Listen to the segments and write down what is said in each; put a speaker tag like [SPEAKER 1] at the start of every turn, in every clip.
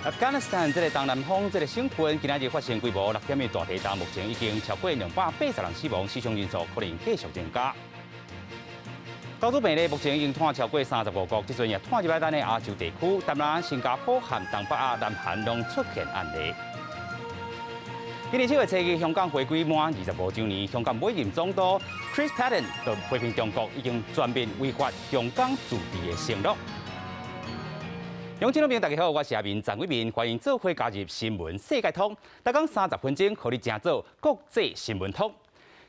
[SPEAKER 1] Afghanistan 這个東南方這个省份，今仔日發生規模6.1大地震，目前已經超過280人死亡，死傷人數可能繼續增加。猴痘病例目前已經傳超過35國，這陣也傳入來咱的亞洲地區，東南亞、新加坡和東北亞、南韓攏出現案例。今年7月7日，香港回歸滿25週年，香港委任總督 Chris Patten 就批評中國已經全面違反香港自治的承諾。鄉親朋友大家好，我是阿明陳偉民，歡迎做伙加入新聞世界通，逐工30分鐘，予你成做國際新聞通。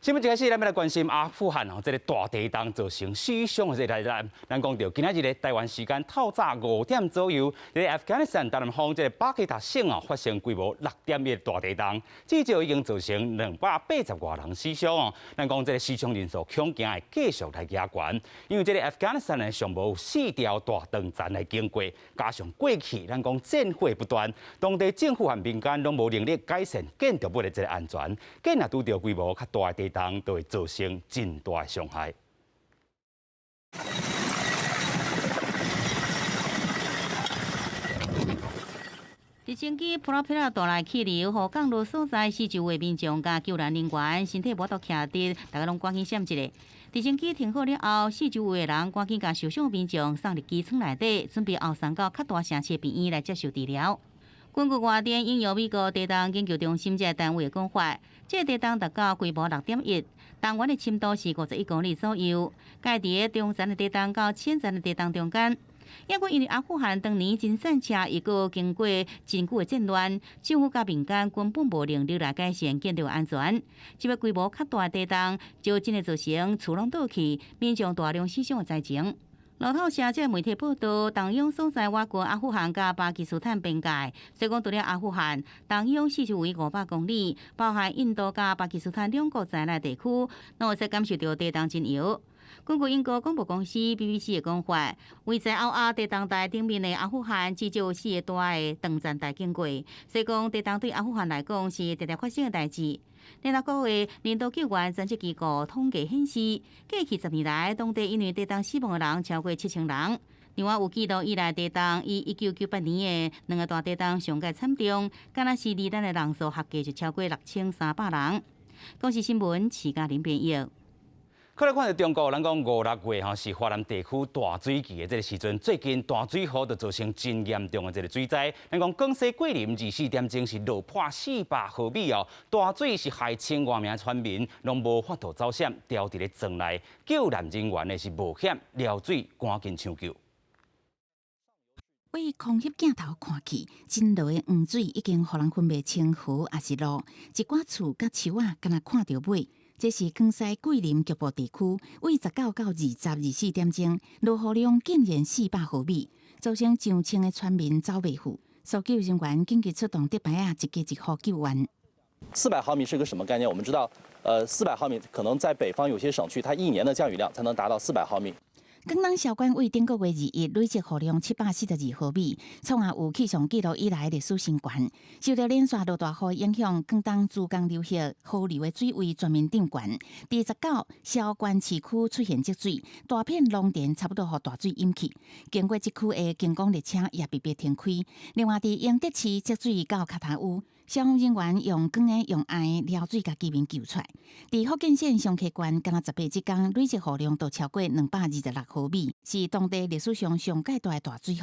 [SPEAKER 1] 新聞一開始，咱欲來關心阿富汗哦，這个大地震造成死傷的這个代誌。咱講著今仔日的台灣時間透早5點左右，佇 Afghanistan 東南方這个巴基達省哦，發生規模6.1大地震，至少已經造成280外人死傷哦。咱講這个死傷人數恐驚會繼續來加懸，因為這个 Afghanistan 呢上無四條大斷層來經過，加上過去咱講戰火不斷，當地政府和民間攏無能力改善建築物的這个安全，假若拄著規模較大的地震，都會造成真大的傷害。
[SPEAKER 2] 直升機噗啦噗啦帶來氣流，予降落所在四周圍民眾佮救援人員身體無法度徛直，大家攏趕緊閃一下。直升機停好了後，四周圍的人趕緊共受傷民眾送入機艙內底，準備後送到較大城市病院來接受治療。根據外電引用美國地動研究中心這个單位的講法，這个地動達到規模6.1，震源的深度是51公里左右，介佇中層的地動到淺層的地動中間。猶閣因為阿富汗當年真散赤，又閣經過真久的戰亂，政府佮民間根本無能力來改善建築安全。這擺規模較大的地動，就真會造成厝攏倒去，民眾大量死傷的災情。路透社這个媒體報道，動央所在倚近阿富汗佮巴基斯坦邊界，所以講除了阿富汗，動央四周圍500公里，包含印度佮巴基斯坦兩國在內地區，攏會使感受著地動真搖。根據英國廣播公司 BBC 的講法，位在歐亞地動帶頂面的阿富汗，至少有四個大的斷層帶經過，所以講地動對阿富汗來講是定定發生的代誌。聯合國的人道救援專職機構統計顯示，過去10年來，當地因為地動死亡的人超過7000人。另外有記錄以來地動，以1998年的兩個大地動上蓋慘重，敢若是罹難的人數合計就超過6300人。公視新聞，徐嘉玲編譯。
[SPEAKER 1] 過來看著中國，咱講五六月吼是華南地區大水季的這个時陣，最近大水雨就造成真嚴重的這个水災。咱講廣西桂林24點鐘是落破400毫米哦，大水是害千外名村民攏無法度走險，牢佇咧庄內，救難人員的是冒險撩水趕緊搶救。
[SPEAKER 3] 對空翕鏡頭看去，真濁的黃水已經予人分袂清河抑是路，一寡厝佮樹仔，敢若看著尾。這是廣西桂林局部地區，對19到20 24點鐘，落雨量竟然400毫米，造成上千个村民走袂赴。搜救人員緊急出動竹排仔，一家一戶救援。
[SPEAKER 4] 400毫米是個什麼概念？我們知道，400毫米可能在北方有些省區，它一年的降雨量才能達到400毫米。
[SPEAKER 3] 廣東韶關對頂個月21累積雨量742毫米，創下有氣象記錄以來歷史新高。受著連續落大雨影響，廣東珠江流域河流的水位全面漲懸。佇19韶關市區出現積水，大片農田差不多予大水淹去。經過這區的觀光列車也被迫停開。另外，佇英德市積水到跤頭趺，消防人員用捲的用罌的撩水，共居民救出來。佇福建省松溪縣，敢若18這工累積雨量都超過226毫米，是當地歷史上上蓋大的大水雨。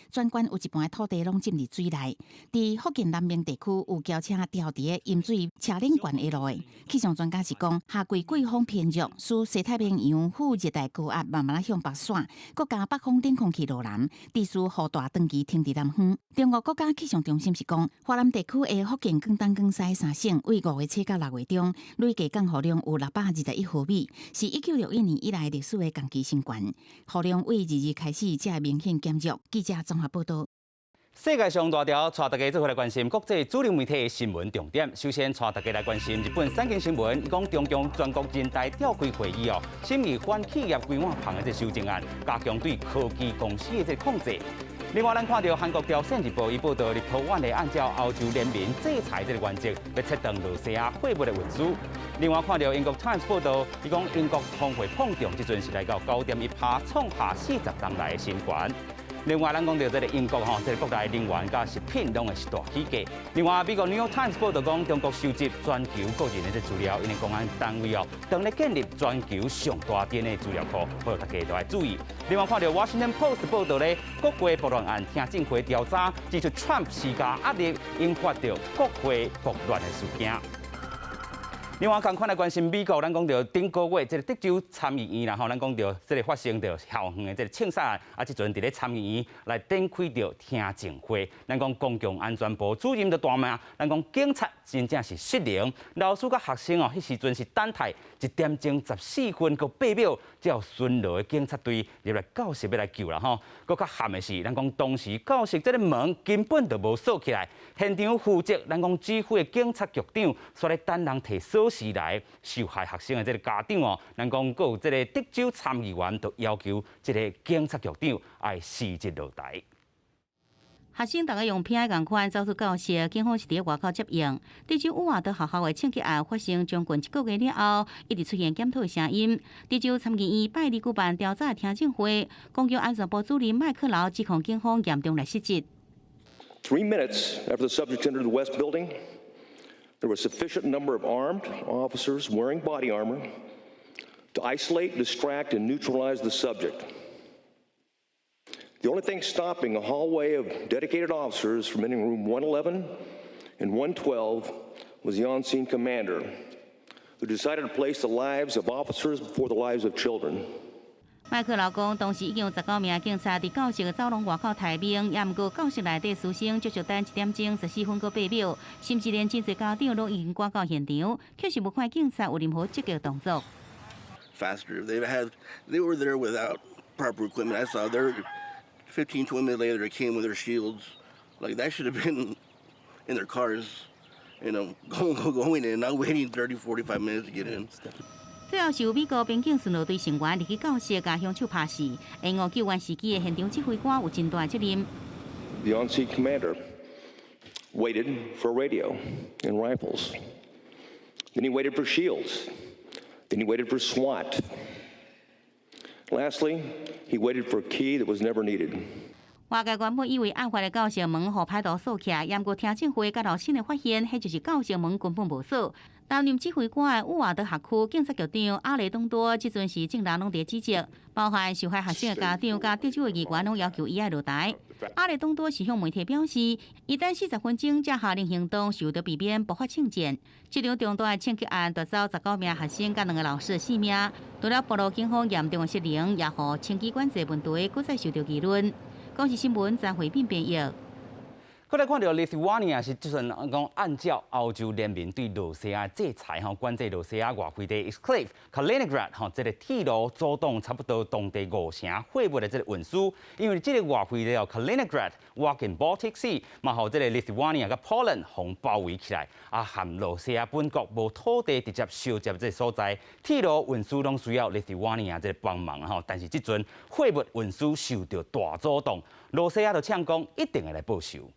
[SPEAKER 3] 全縣有一半的土地攏浸佇水內。佇福建南明地區，有轎車牢佇淹水車輪懸的路的。氣象專家是講，夏季季風偏弱，使西太平洋副熱帶高壓慢慢向北徙，閣加北方冷空氣落南，致使雨帶長期停佇南方。中國國家氣象中心是講，華南地區的福建、廣東、廣西三省，對5月7到6月中，累計降雨量有621毫米，是1961年以來歷史的同期新高。雨量對22日開始才會明顯減弱。記者綜合報道。
[SPEAKER 1] 世界上大條，帶大家做伙來關心國際主流媒體的新聞重點。首先，帶大家來關心日本產經新聞，伊講中共全國人大召開會議哦，審議反企業規範法的這修正案，加強對科技公司的這控制。另外，咱看著韓國朝鮮日報伊報道，立陶宛會按照歐洲聯盟制裁這个原則，欲切斷露西亞貨物的運輸。另外，看著英國 Times 報道，伊講英國通貨膨脹這陣是來到9.1%，創下40冬來的新高。另外，咱講著這个英國吼，這个國內能源佮食品攏會是大起價。另外，美國《New York Times》報道講，中國收集全球個人的這資料，𪜶的公安單位哦，正咧建立全球上大間的資料庫，呼籲大家都愛注意。另外，看著《Washington Post》報道咧，國會暴亂案聽證會調查，指出 Trump 施加壓力，引發著國會暴亂的事件。另外，仝款來關心美國，咱講著頂個月這个德州參議院啦吼，咱講著這个發生著校園的這个槍殺案，啊，這陣佇咧參議院來展開著聽證會。咱講公共安全部主任就大罵，咱講警察真正是失能，老師佮學生哦，彼時陣是等待1點鐘14分閣8秒，才有巡邏的警察隊入來教室欲來救啦吼。閣較譀的是，咱講當時教室這个門根本就無鎖起來，現場負責咱講指揮的警察局長，煞咧等人提鎖匙來，受害學生的這个家長哦，咱講閣有這个德州參議員都要求這个警察局長愛辭職落台。
[SPEAKER 2] 學生逐家用片仔仝款走出教室，警方是佇外口接應。德州烏瓦德學校的槍擊案發生將近一個月了後，一直出現檢討的聲音。德州參議院拜二舉辦調查聽證會，公共安全部主任麥克勞指控警方嚴重來失職。
[SPEAKER 5] 3 minutes after the subjects entered the West Building, there was a sufficient number of armed officers wearing body armor to isolate, distract, and neutralize the subject. The only thing stopping a hallway of dedicated officers from entering room 111 and 112 was the on-scene commander, who decided to place the lives of officers before the lives of children.
[SPEAKER 2] 麥克勞講，當時已經有19名警察佇教室的走廊外口待命，也毋過教室內底師生足足等1點鐘14分閣8秒，甚至連真濟家長攏已經趕到現場，卻是無看警察有任何積極動作。
[SPEAKER 6] Faster. They were there without proper equipment. I saw there 15, 20 minutes later, they came with their shields. Like, that should have been in their cars, going in, not waiting 30, 45 minutes to get in.
[SPEAKER 2] 最後是由美國邊境巡邏隊成員入去教室，共兇手拍死。延誤救援時機的現場指揮官有真大責任。
[SPEAKER 5] The on-scene commander waited for a radio and rifles. Then he waited for shields. Then he waited for SWAT. Lastly, he waited for a key that was never needed.
[SPEAKER 2] 外界原本以為案發的教室門予歹徒鎖起來，毋過聽證會佮老新的發現，彼就是教室門根本無鎖。擔任指揮官的烏瓦德學區警察局長阿雷東多，這陣時眾人攏佇指責，包含受害學生的家長佮德州的議員攏要求伊愛落台。阿雷東多是向媒體表示，伊等40分鐘才下令行動，是為著避免爆發槍戰。這場重大的槍擊案奪走19名學生佮兩个老師的性命，除了暴露警方嚴重的失能，也予槍支管制問題閣再受著議論。公視新聞張惠敏編譯。
[SPEAKER 1] 閣來看著立陶宛亞是這陣講按照歐洲聯盟對羅西亞制裁吼，管制羅西亞外飛地 exclave Kaliningrad 吼，這个鐵路阻擋差不多當地五成貨物的這个運輸，因為這个外飛地哦 Kaliningrad 倚近 Baltic Sea，嘛予這个立陶宛亞佮 Poland 予包圍起來，啊，和羅西亞本國無土地直接相接這个所在，鐵路運輸攏需要立陶宛亞這个幫忙吼，但是這陣貨物運輸受著大阻擋，羅西亞就嗆講一定會來報仇。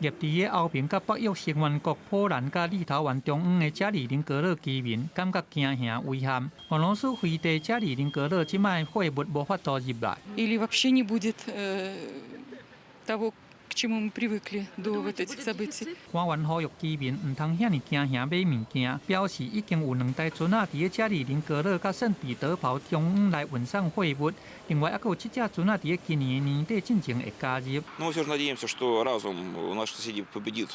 [SPEAKER 7] 夾佇个歐盟佮北約成員國波蘭佮立陶宛中央的加里寧格勒居民感覺驚嚇威脅。俄羅斯飛地加里寧格勒這擺貨物無法度入來。
[SPEAKER 8] Или вообще не будет того, к чему мы привыкли до вот этих событий.
[SPEAKER 7] 官員呼籲居民毋通遐爾驚嚇買物件，表示已經有兩台船仔佇个加里寧格勒佮聖彼得堡中央來運送貨物，另外猶閣有七隻船仔佇个今年年底進前會加入。
[SPEAKER 9] Но мы все же надеемся, что разум у наших соседей победит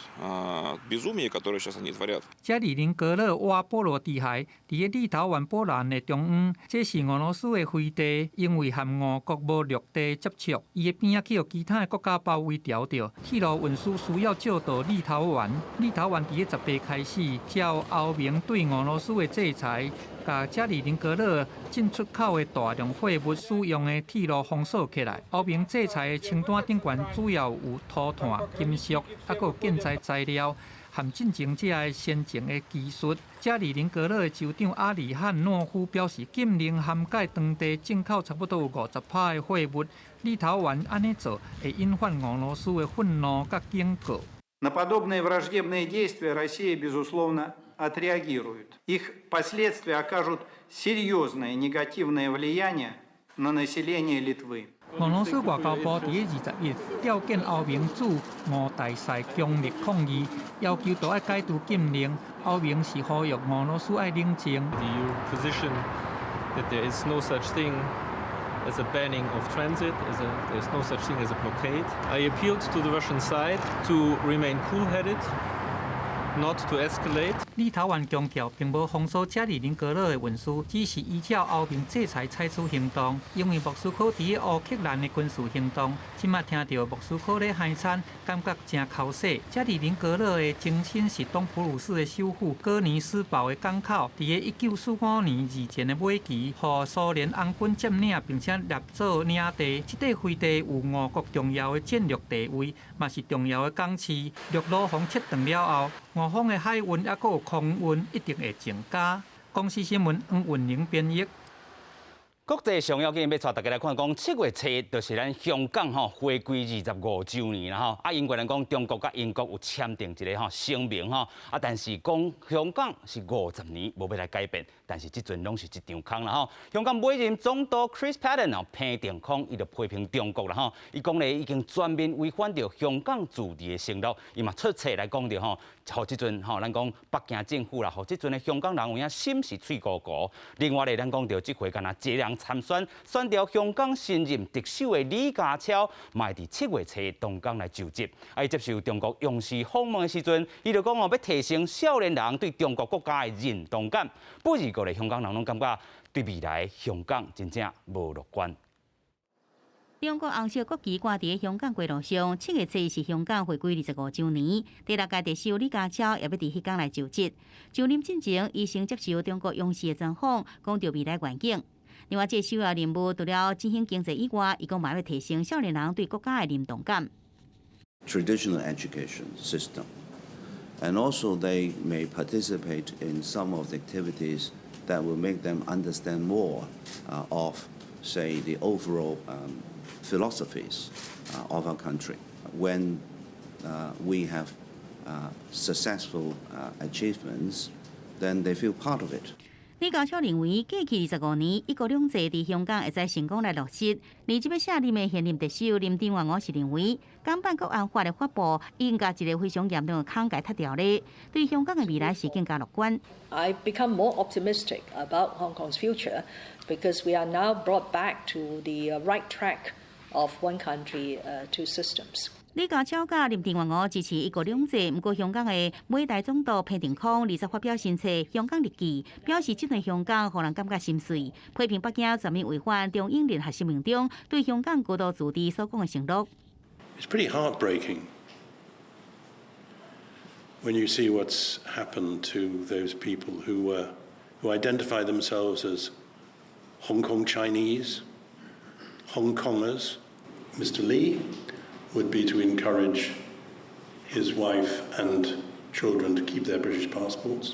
[SPEAKER 9] безумие, которое сейчас они творят.
[SPEAKER 7] 加里寧格勒倚波羅的海，佇个立陶宛波蘭的中央，這是俄羅斯的飛地，因為和俄國無陸地接觸，伊的邊仔去予其他的國家包圍牢著。鐵路運輸需要借道立陶宛，立陶宛佇个10月開始，照歐盟對俄羅斯的制裁，共加里寧格勒進出口的大量貨物使用的鐵路封鎖起來。歐盟制裁的清單頂懸主要有塗炭、金屬，猶閣有建材材料。和進前這个先進的技術。加里寧格勒的州長阿里漢諾夫表示，禁令涵蓋當地進口差不多有50%的貨物。立陶宛按呢做，會引發俄羅斯的憤怒佮警告。
[SPEAKER 10] На подобные враждебные действия Россия, безусловно, отреагирует. Их последствия окажут серьезное негативное влияние на население Литвы.
[SPEAKER 7] 俄羅斯外交部佇21日調見歐盟駐俄大使，強烈抗議，要求都愛解除禁令。歐盟是呼籲俄羅斯愛冷靜。
[SPEAKER 11] The EU position that there is no such thing as a banning of transit, there's no such thing as a blockade. I appealed to the Russian side to remain cool-headed, not to escalate.
[SPEAKER 7] 立陶宛強調，並無封鎖加里寧格勒的運輸，只是依照歐盟制裁採取行動。因為莫斯科佇烏克蘭的軍事行動，這馬聽著莫斯科咧海產，感覺誠剾洗。加里寧格勒的前身是東普魯士的首府哥尼斯堡的港口，佇1945年二戰的尾期，予蘇聯紅軍佔領，並且立做領地。這塊飛地有俄國重要的戰略地位，嘛是重要的港市。陸路防切斷了後，俄方的海運猶閣有空運一定會增加。公視新聞黃雲玲編譯。
[SPEAKER 1] 國際上要緊欲帶大家來看，講7月7日就是咱香港吼回歸25週年啦吼。啊，因為咱講中國佮英國有簽訂一个吼聲明吼，啊，但是講香港是50年無欲來改變，但是這陣攏是一場空啦吼。香港尾任總督 Chris Patten 哦，彭定康伊就批評中國啦吼，伊講咧已經全面違反著香港自治的承諾，伊嘛出冊來講著吼，予這陣吼咱講北京政府啦，予這陣的香港人有影心是喙糊糊。另外咧，咱講著這回敢若一个人參選，選著香港新任特首的李家超，嘛會佇7月7日當工來就職。啊，伊接受中國央視訪問的時陣，伊就講哦，欲提升少年人對中國國家的認同感。不過咧，香港人攏感覺對未來香港真正無樂觀。
[SPEAKER 2] 中國紅色國旗掛佇香港街路上，7月7日是香港回歸25週年。第六屆特首李家超也欲佇彼工來就職。就任進前，伊先接受中國央視的專訪，講著未來願景。另外，這首要任務除了振興經濟以外，伊講嘛欲提升少年人對國家的認同感。
[SPEAKER 12] Traditional education system, and also they may participate in some of the activities that will make them understand more of, say, the overall philosophies of our country. When we have successful achievements, then they feel part of it.
[SPEAKER 2] 李家超認為，過去25年，一國兩制佇香港會使成功來落實。而這欲卸任的現任特首林鄭月娥是認為，港版國安法的發布，已經共一个非常嚴重的空共踢掉咧，對香港的未來是更加樂觀。
[SPEAKER 13] I become more optimistic about Hong Kong's future because we are now brought back to the right track of one country, two systems.
[SPEAKER 2] 李家超佮林鄭月娥支持一國兩制，毋過香港的尾大總督彭定康20發表新冊《香港日記》，表示這陣香港予人感覺心碎，批評北京全面違反中英聯合聲明中對香港高度自治所講的承諾。
[SPEAKER 14] It's pretty heartbreaking when you see what's happened to those people who identify themselves as Hong Kong Chinese, Hong Kongers. Mr. Lee would be to encourage his wife and children to keep their British passports.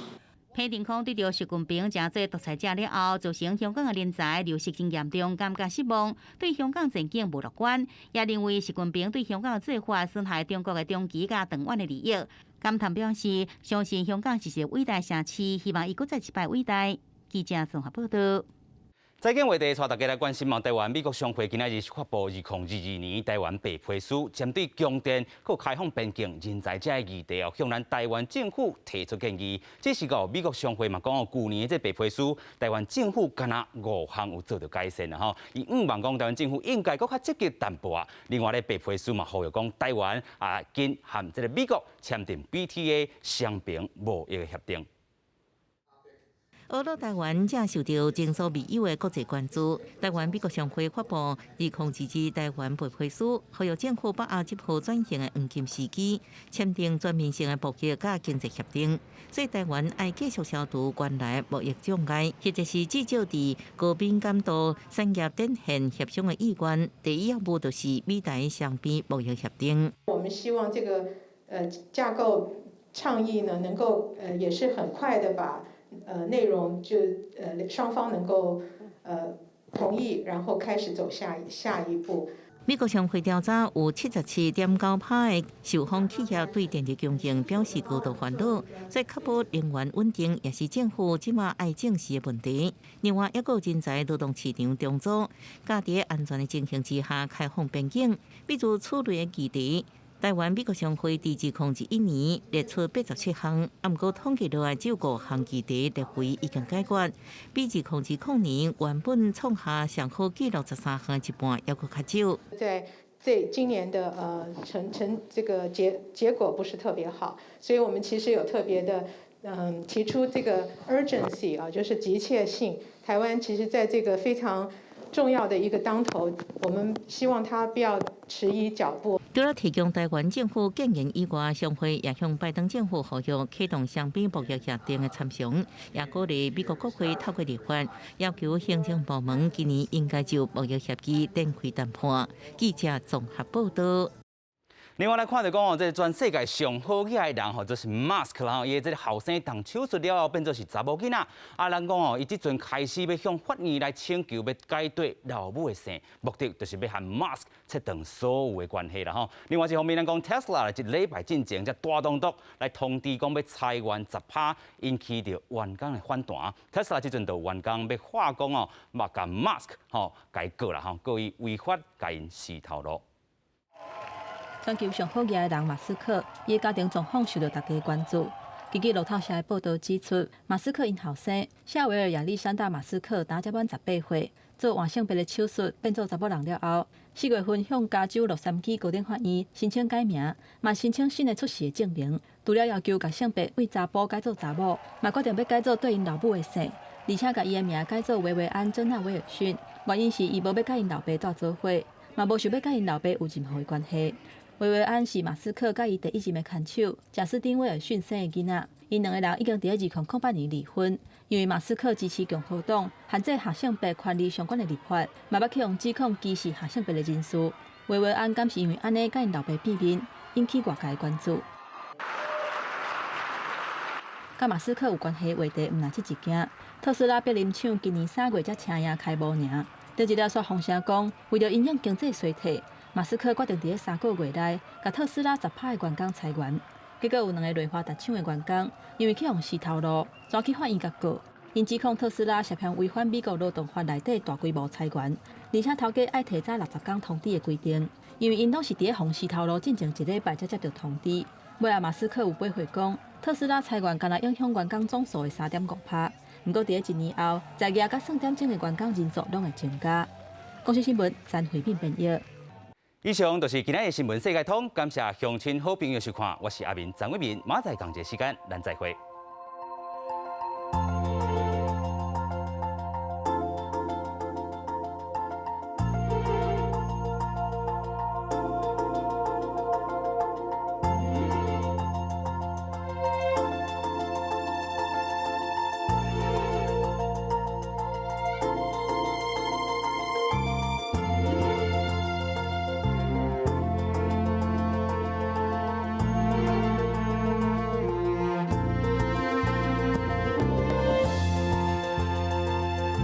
[SPEAKER 2] 彭定康對著習近平成做獨裁者了後，造成香港的人才流失真嚴重，感覺失望，對香港前景無樂觀，也認為習近平對香港的做法損害中國的中期佮長遠的利益。感嘆表示，相信香港是一个偉大城市，希望伊閣再一擺偉大。記者綜合報道。
[SPEAKER 1] 財經話題，帶大家來關心台灣美國商會今仔日發布2022年台灣白皮書，針對供電、佮開放邊境、人才這議題哦，向咱台灣政府提出建議。這是個美國商會嘛講哦，舊年的這白皮書，台灣政府敢若五項有做著改善啦吼。伊向望講台灣政府應該閣較積極淡薄仔。另外咧，白皮書嘛呼籲講台灣啊，緊和這个美國簽訂 BTA 雙邊貿易的協定。
[SPEAKER 15] 呵咾台灣正受著前所未有的國際關注。台灣美國商會發布2022台灣白皮書，呼籲政府把握這波轉型的黃金時機，簽訂全面性的貿易佮經濟協定。所以台灣愛繼續消除關內貿易障礙，或者是至少佇高敏感度產業展現協商的意願。第一要務就是美台雙邊貿易協定。
[SPEAKER 16] 我們希望這個架構倡議呢，能夠也是很快的把內容就雙方能夠同意，然後開始走下下一步。
[SPEAKER 15] 美國商會調查有77.9%的受訪企業對電力供應表示高度煩惱，所以確保能源穩定也是政府這馬愛正視的問題。另外，抑閣有人才勞動市場重組，佮佇安全的情形之下開放邊境，比如此類的議題。台灣美國商會佇2021年列出87項，毋過統計落來只有5項議題列為已經解決，比2020年原本創下上好紀錄13項一半，猶閣較少。
[SPEAKER 16] 在這今年的成成這個結果不是特別好，所以我們其實有特別的提出這個 urgency 啊，就是急切性。台灣其實在這個非常重要的一個當頭，我們希望他不要遲疑腳步。
[SPEAKER 15] 除了提供台灣政府建言以外，商會也向拜登政府呼籲啟動雙邊貿易協定的參詳，也鼓勵美國國會透過立法要求行政部門今年應該就貿易協議展開談判。記者綜合報道。
[SPEAKER 1] 另外來看著講哦，這全世界上好額的人吼，就是馬斯克啦。伊的這个後生動手術了後，變做是查某囡仔。啊，人講哦，伊這陣開始欲向法院來請求，欲解綴老母的姓，目的就是欲和馬斯克切斷所有的關係啦吼。另外一方面，咱講 Tesla 一禮拜進前才大動作來通知講欲裁員10%，引起著員工的反彈。Tesla 這陣就員工欲罷工哦，嘛共馬斯克吼共告啦吼，告伊違法共𪜶死頭路。
[SPEAKER 17] 全球上好額的人馬斯克，伊的家庭狀況受著大家關注。根據路透社的報導指出，馬斯克𪜶後生夏維爾亞歷山大馬斯克，今才滿18歲，做換性別的手術變做查某人了後，4月份向加州洛杉磯高等法院申請改名，嘛申請新的出世的證明。除了要求共性別對查埔改做查某，嘛決定欲改做對𪜶老母的姓，而且共伊的名改做維維安·珍娜·威爾遜。原因是伊無欲佮𪜶老爸蹛做伙，嘛無想欲佮𪜶老爸有任何的關係。維維安是馬斯克佮伊第一任的牽手賈斯汀·威爾遜生的囡仔，𪜶兩個人已經佇2008年離婚。因為馬斯克支持共和黨限制跨性別權利相關的立法，嘛捌去予指控歧視跨性別的人士。維維安敢是因為按呢佮𪜶老爸變面，引起外界關注。佮馬斯克有關係的話題毋但這一件，特斯拉柏林廠今年3月才車贏開幕爾，頂一日煞風聲講，為著因應經濟衰退，馬斯克決定佇咧3個月內，共特斯拉10%的員工裁員。結果有兩个內華達廠的員工，因為去予死頭路，跩去法院共告。𪜶指控特斯拉涉嫌違反美國勞動法內底大規模裁員，而且頭家愛提早60工通知的規定。因為𪜶攏是佇咧予死頭路進前一禮拜才接著通知。尾仔馬斯克有回復講，特斯拉裁員干焦影響員工總數的3.5%。毋過佇咧一年後，在業佮算點鐘的員工人數攏會增加。公視新聞詹慧敏編譯。
[SPEAKER 1] 以上就是今仔日新聞世界通，感謝鄉親好朋友收看，我是阿明張偉明，明仔載仝一个時間，咱再會。